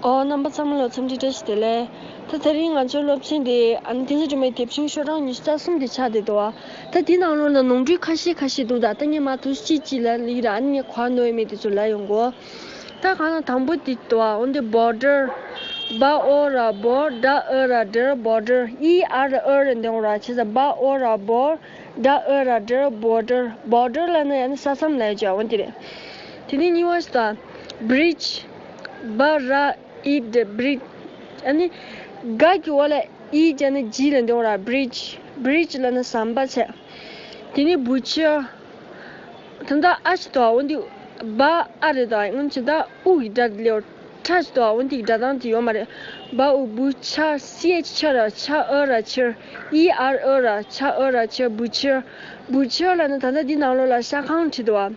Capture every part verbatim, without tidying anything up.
ཨོ། རྣམ་པ་ཚང་མ་ལ་འཚམས་འདྲི་བཀྲ་ཤིས་བདེ་ལེགས། ད་དེ་རིང་ང་ཚོའི་སློབ་ཚན་དེ་ཨ་ནི་བསྟན་འཛིན་སྒྲོལ་མའི་དེབ་ཆུང་ཤོག་གྲངས་ཉི་ཤུ་རྩ་གསུམ་དེ་ཆགས་བསྡད་འདུག་བ། ད་དེའི་ནང་ལོགས་ལ་ནོར་འཁྲུལ་ཁ་ཤས་ཁ་ཤས་འདུག་ད་ལྟ་ངས་མར་དུས་གཅིག་གཅིག་ལ་ལི་ར་ཨ་ནི་ངས་གོ་ནོར་ཡོད་མེད་དེ་ཚོ་ལབ་ཡོང་གོ། ད་གང་ལ་དང་པོ་དེ་འདུག་བ། འོན་ཏེ་བོ་ཌར། བ་ཨོ་ར་བོ། ཌ་ཨ་ར་ཌར། བོ་ཌར། ཨི་ཨ་ར་ཨ་ར་འདོན་ར་བྱས་ཙང་བ་ཨོ་ར་བོ། ཌ་ཨ་ར་ཌར། བོ་ཌར། བོ་ཌར་ལབ་ན་ཡང་ན་ས་མཚམས་ལབ་ཡ་ཅིག་འོ་དེ་རེད། དེ་ནས་གཉིས་པ་ཞིག་དང་། བྷི་རིཇ། བ་ར་ཨི་ཇི། བྷི་རིཇ། ཨ་ནི་ག་གི་འོག་ལ་ཨི་བརྒྱབ་ན་ཇི་ལབ་འདོན་ར། བྷི་རིཇ། བྷི་རིཇ་ལབ་ན་ཟམ་པ་བྱས། དེ་ནས་བུ་ཆེ། ད་ལྟ་ཨ་ཞིག་འདུག་བ། འོ་འདི་བ་ཨ་རེད་དོ། སྔོན་ཆད་ད་ཨུ་གི་སྒྲ་ལེའོ། ཁྲ་ཞིག་འདུག་བ། འོ་འདི་གི་སྒྲ་གདངས་དེ་ཡོད་མ་རེད། བ་ཨུ་བུ་ཆ། སི་ཨེཆ་ཆ་ར། ཆ་ཨ་ར་ཆར། ཨི་ཨར་ཨ་ར། ཆ་ཨ་ར་ཆར། བུ་ཆར། བུ་ཆར་ལབ་ན་ད་ལྟ་འདི་ནང་ལོགས་ལ་ཤ་ཁང་བྲིས་འདུག་བ།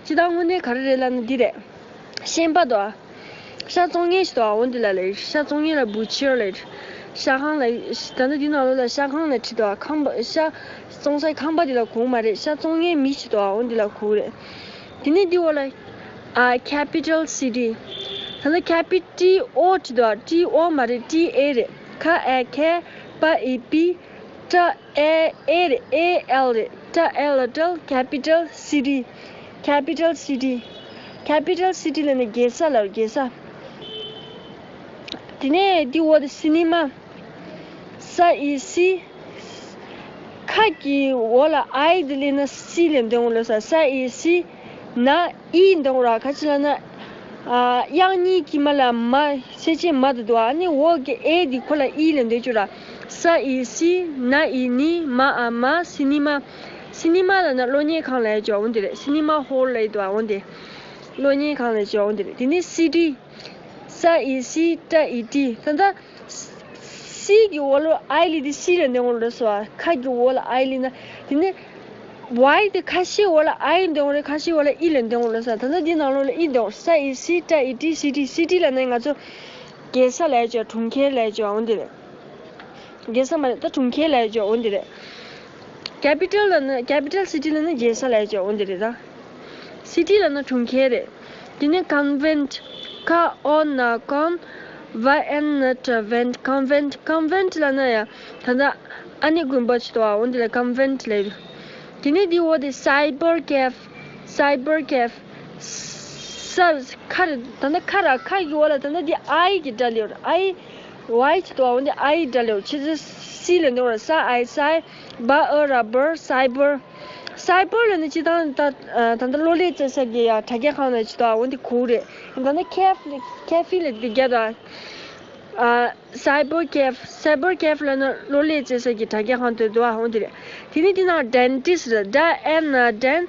སྤྱིར་བཏང་དངོས་གནས་ག་རེ་རེད་ལབ་ན་འདི་རེད། ཤན་པ་འདུག་བ། ཤ་བཙོང་མཁན་ཞིག་འདུག་བ། འོ་འདི་ལ་ལབ། ཤ་བཙོང་མཁན་ལ་བུ་ཆར་ལབ། ཤ་ཁང་ལ། ད་ལྟ་འདི་ནང་ལོགས་ལ་ཤ་ཁང་ལབ་བྲིས་འདུག་བ། ཁང་པ། ཤ་བཙོང་སའི་ཁང་པ་འདི་ལ་གོ་གི་མ་རེད། ཤ་བཙོང་མཁན་མི་ཞིག་འདུག་བ། འོ་འདི་ལ་གོ་གི་རེད། དེ་ནས་འདི་འོག་ལ། ཨ། ཁེ་པི་ཊལ་སི་ཊི། ད་ལྟ་ཁེ་པི། ཊི་ཨོ་བྲིས་འདུག་བ། ཊི་ཨོ་མ་རེད། ཊི་ཨེ་རེད། ཁ་ཨེ་ཁེ། པ་ཨི་པི། ཊ་ཨེ་ཨེ་རེད། ཨེ་ཨེལ་རེད། ཊ་ཨེལ་ལ་ཊལ། ཁེ་པི་ཊལ་སི་ཊི། ཁེ་པི་ཊལ་སི་ཊི། ཁེ་པི་ཊལ་སི་ཊི་ལབ་ན་རྒྱལ་ས་ལབ། རྒྱལ་ས། དེ་ནས་འདི་འོག་ཏུ་སི་ནི་མ། ས་ཨི་སི། ཁ་གི་འོག་ལ་ཨའི་འདི་སླེབས་ན་སི་ལབ་འདོན་གོ་ལོ་ས། ས་ཨི་སི། ན་ཨི་འདོན་གོ་ར། ག་ཅི་ལབ་ན། ཨ། དབྱངས་གཉིས་ཀྱི་མ་ལ་མ། ཚེག་ཆེན་མ་དེ་འདུག་ཨ་ནི་འོག་གི་ཨེ་འདི་ཁོ་ལ་ཨི་ལབ་འདོན་བཅུག་ར། ས་ཨི་སི། ན་ཨི་ནི། མ་ཨ་མ། སི་ནི་མ། སི་ནི་མ་ལབ་ན་གློག་བརྙན་ཁང་ལབ་ཡ་ཅིག་འོ་འདི་རེད། སི་ནི་མ་ཧོལ་ལབ་ཡ་འདུག་ཨ། འོ་འདི། གློག་བརྙན་ཁང་ལབ་ཡ་ཅིག་འོ་འདི་རེད། དེ་ནས་སི་ཊི། ས་ཨི་སི། ཊ་ཨི་ཊི། ད་ལྟ་སི་གི་འོག་ལ་ཨའི་སླེབས་དུས་སི་ལབ་འདོན་གོ་ལོ་སོ། ཁ་གི་འོག་ལ་ཨའི་སླེབས་ན། དེ་ནས་ཝའི་དེ་ཁ་ཤས་འོག་ལ་ཨའི་འདོན་གོ་རེད། ཁ་ཤས་འོག་ལ་ཨི་ལབ་འདོན་གོ་ལོ་སོ། ད་ལྟ་འདི་ནང་ལོགས་ལ་ཨི་འདོན། ས་ཨི་སི། ཊ་ཨི་ཊི། སི་ཊི། སི་ཊི་ལབ་ན་ང་ཚོ་རྒྱལ་ས་ལབ་ཡ་ཅིག་གྲོང་ཁྱེར་ལབ་ཡ་ཅིག་འོ་འདི་རེད། རྒྱལ་ས་མ་རེད། ད་གྲོང་ཁྱེར་ལབ་ཡ་ཅིག་འོ་འདི་རེད། ཁེ་པི་ཊལ་ལབ་ན། ཁེ་པི་ཊལ་སི་ཊི་ལབ་ན་རྒྱལ་ས་ལབ་ཡ་ཅིག་འོ་འདི་རེད་ད། སི་ཊི་ལབ་ན་གྲོང་ཁྱེར་རེད། དེ་ནས་ཀོན་ཝེན་ཊི། ཀ་ཨོ་ན་ཀོན། ཝ་ཨེན་ན་ཊ། ཝེན་ཊི། ཀོན་ཝེན་ཊི། ཀོན་ཝེན་ཊི་ལབ་ན་ཡ། ད་ལྟ་ཨ་ནེ་དགོན་པ་ཅིག་འདུག་བ། འོ་འདི་ལ་ཀོན་ཝེན་ཊི་ལབ་ཡ། དེ་ནས་འདི་འོག་ཏུ་སའི་བར་ཀེ་ཕེ། སའི་བར་ཀེ་ཕེ། ས། ཁ་རེད། ད་ལྟ་ཁ་ར། ཁ་གི་འོག་ལ་ད་ལྟ་འདི་ཨའི་གི་སྒྲ་སླེབས་ར། ཨའི། ཝའི་ཅིག་འདུག་བ། འོ་འདི་ཨའི་སྒྲ་སླེབས་ར། ཕྱི་ཚེ་སི་ལབ་འདོན་ར། ས་ཨའི་སའི། བ་ཨ་ར་བར། སའི་བར། སའི་བར་ལབ་ན་སྤྱིར་བཏང་ད། ད་ལྟ་གློག་ཀླད་བཙལ་ས་གི་ཡ་དྲ་རྒྱ་ཁང་ལ་ཅིག་འདུག་བ། འོ་འདི་གོ་གི་རེད། ད་ལྟ་ཁེ་ཕེ། ཁེ་ཕེ་ལབ་འདི་རྒྱ་དང་། ཨ། སའི་བར་ཀེ་ཕེ། སའི་བར་ཀེ་ཕེ་ལབ་ན་གློག་ཀླད་བཙལ་ས་གི་དྲ་རྒྱ་ཁང་དེ་འདུག་བ། འོ་འདི་རེད། དེ་ནས་འདི་ནང་ཌེན་ཊིསི་རེད། ཌ་ཨེན་ན་ཌེན།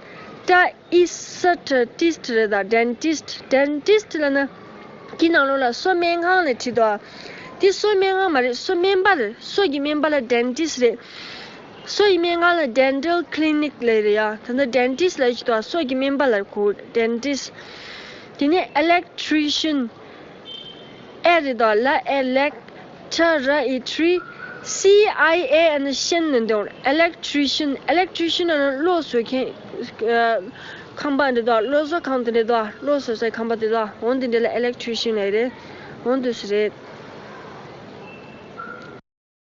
ཊ་ཨི་སི་ཊི། ཊིསི་རེད་ད། ཌེན་ཊིསི། ཌེན་ཊིསི་ལབ་ན་འདི་ནང་ལོགས་ལ་སོ་སྨན་ཁང་ལབ་བྲིས་འདུག་བ། འདི་སོ་སྨན་ཁང་མ་རེད། སོ་སྨན་པ་རེད། སོ་གི་སྨན་པ་ལ་ཌེན་ཊིསི་རེད། སོ་ཡི་སྨན་ཁང་ལ་ཌེན་ཊལ་ཁི་ལི་ནིག་ལབ་རེད་ཡ། ད་ལྟ་ཌེན་ཊིསི་ལབ་བྲིས་འདུག་བ། སོ་གི་སྨན་པ་ལ་གོ། ཌེན་ཊིསི། དེ་ནས་ཨི་ལེག་ཊི་རི་ཤན། ཨེ་རེད་དོ། ལ་ཨེ་ལེག། ཊ་ར་ཨི་ཊི་རི། སི་ཨའི་ཨེ་ཨེན་ཤན་ནས་འདོན། ཨི་ལེག་ཊི་རི་ཤན། ཨི་ལེག་ཊི་རི་ཤན་ལབ་ན་གློག་བཟོ་མཁན། ཨ། ཁང་པ་འདི་དོ། གློག་བཟོ་ཁང་དེ་འདྲ་དོ། གློག་བཟོ་སའི་ཁང་པ་དེ་དོ། འོ་འདི་འདྲ་ལ་ཨི་ལེག་ཊི་རི་ཤན་ལབ་རེད། འོ་འདི་སུ་རེད།